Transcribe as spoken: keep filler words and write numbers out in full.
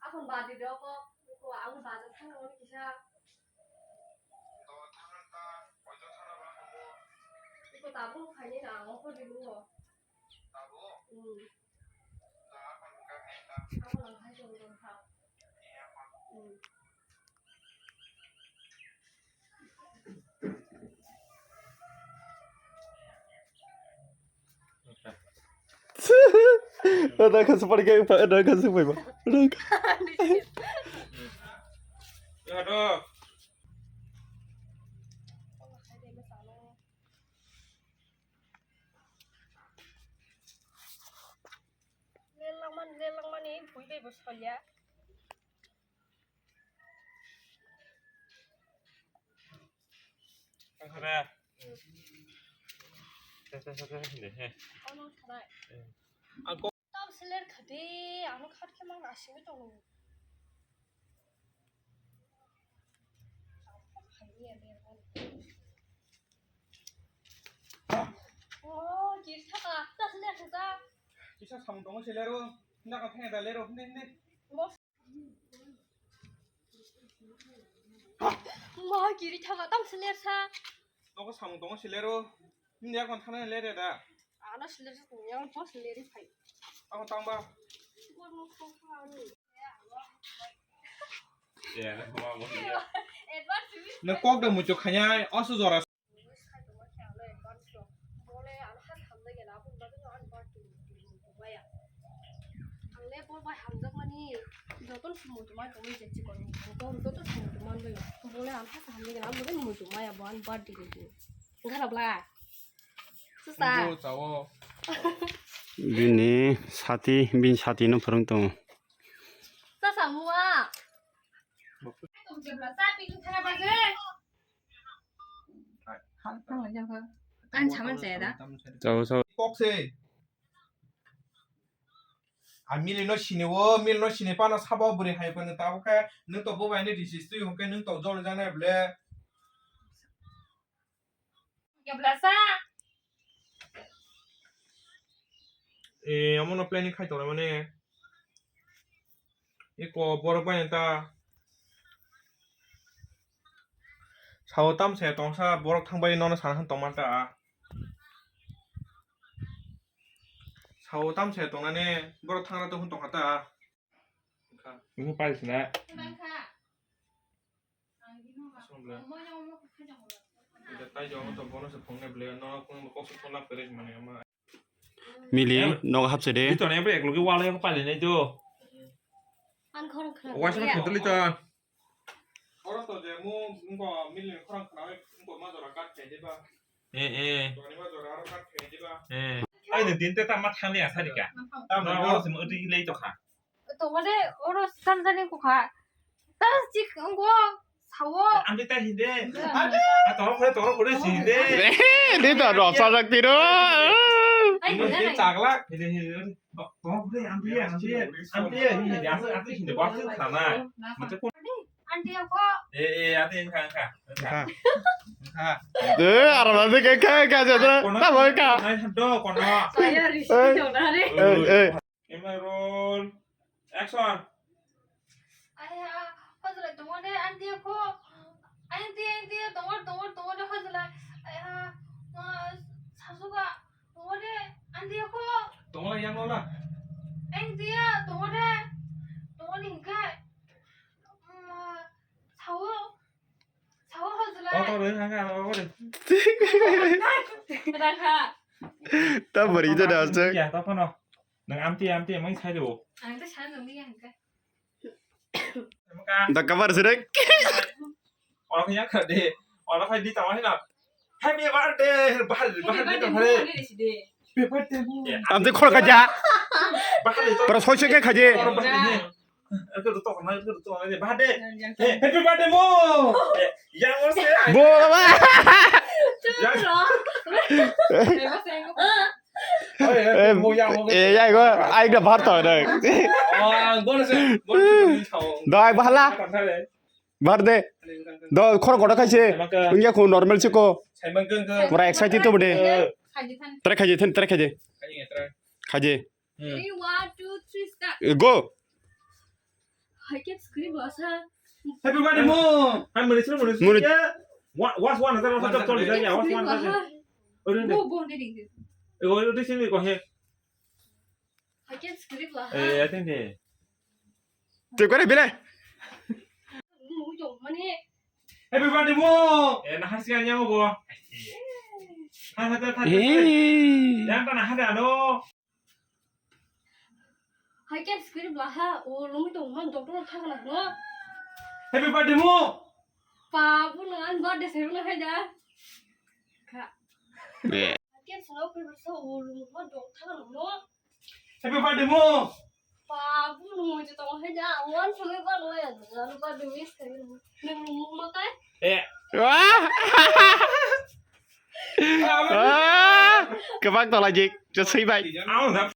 Akon badi do ko, ko ang badi thang kisa. Iko tabuk khaini na, ang ko di luo. Tabuk? Hmm. Tabuk ang khai tong tong kha. Hmm. Ada ka seperti kayak apa? Ada ka seperti apa? Ada ka. Ya, aduh. Lelangman, lelangmani bui bai bo solia. Ang kha de. Sa, sa, sa, sa, hindi, he. Ano sarai? Ang ko- Tam seler khade, ano khat khe mang asing tong. Oh, kiri thaka, ta sini aku ta. Kisa samung tongo se lero, hinda ka phene da lero, hindi, hindi. Bo. Ma, kiri thaka, tam sini sa. Nogo samung tongo se lero, hindi akon thana lere da. Ano sini sa, yang bos leri phai. Ako tangba. Bor no khong kha ani. Nang kok da muchuk khanya, osu jora. Bini sati, bini sati no phwrwng tongo. Chasa mua. Ang saman chaya da. Chao, chao. Kok se. A mili no sini o, mili no sini pano sabo bwrwi hai pano tabo khe nwng to bo bai ni disis twi hwnkhe nwng to jol jang nai ble. Keblasa. Eh, amo no planning khai tongo mane. Iko borok bai ta. Sao tam se tong sa borok thang bai nono sana han tong man ta. Sao tam se tong nane borok thang ra tong tong ta. Ini pai sina. Aswk bwle. Tei jora to bono se phone ni bwle, no kung kok se phone lap kare mane ama. Mili, nogo hapse de. Ito ne bre eklogi wala yang pali nai do. Ang khorang khorang. Waisa na khotoli to. Oro to je mu ngo mili khorang khorang ngo ma jora kat khe de ba. Eh, eh. Jora ni ma jora aro kat khe de ba. Eh. Ai ne din te ta ma thang le asari ka. Ta ma oro se mo ri le to kha. Tongode oro sanjani kukha. Tara chik ngo sao. Ambi ta hinde. Ade. A toro khore toro khore si hinde. Eh, di to rop sa jak tiro. Ai, hinde nai. Chakla. Hinde hinde. Toro khore ambi ambi. Ambi hinde asa asa hinde bas khana. Mate ko. Ante ko. Eh eh ate kha kha. Kha. Kha. Eh, arana de ke kha kha jadra. Ta bhai kha. Nai do kono. Saya risi jona re. Eh, eh. Camera roll. Action. Aya, hojla tongo de, ang dia ko. Ang dia, ang dia, tongo, tongo, tongo de hojla. Aya, ma, sasuka, tongo de, ang dia ko. Tongo la, yang la. Ang dia, tongo de. Tongo ni hingke. Ma, sao, sao hojla. Oh, tongo de, hangka, tongo de. Raka. Ta bari jada aswk. Ya, ta phano. Nang amti amti emang sai do. Ang ta sai nang ni ang ka. Da kabar sirek. Orang yang kade. Orang hai di tawa hina. Happy birthday. Bahar bahar di tawa hina. Happy birthday. Amti khol kaja. Bahar di. Para soi soi kaja. Happy birthday mo. Yang ose. Bo baba. Eh, ya go, ai da bhar to dai. Dai bhala. Bhar de. Do khor goda khaise. Wngya khu normal se ko. Pura excited to bode. Try khaje, try khaje. Khaje. Hmm. Ready, one, two, three, start. Go. Hai ke screen wasa. Happy birthday, Mo. Hai, muni sini, muni sini. Muni. Ya. Wa-, was one hundred, was one hundred, ya, was one hundred. Screen wasa. Oi, oi, oi. Bo, bo, ni ding ding. Eh, oi, oi, sini ko he. Hai ke screen wasa. Eh, I think de. Te kore bile. Mo jong mani. Happy birthday, Mo. Eh, na hasi kan yang bo. Ha, ha, ha, ha. Eh. Yang ta na ha da no. Hai ke screen wasa. O, lumi tong man doctor thang na no. Happy birthday, Mo. Pa, bu nang an birthday se no hai da. Ka. Eh. Hai ke sino pe so o lumi man doctor thang na no. Happy birthday, Mo. Pa, bu nung je tong hai ja, wan sung ba lo ya, lo ba du wish kai. Nung mo kai? Eh. Wah. Ah, kebak tolajik, just say bye. Ang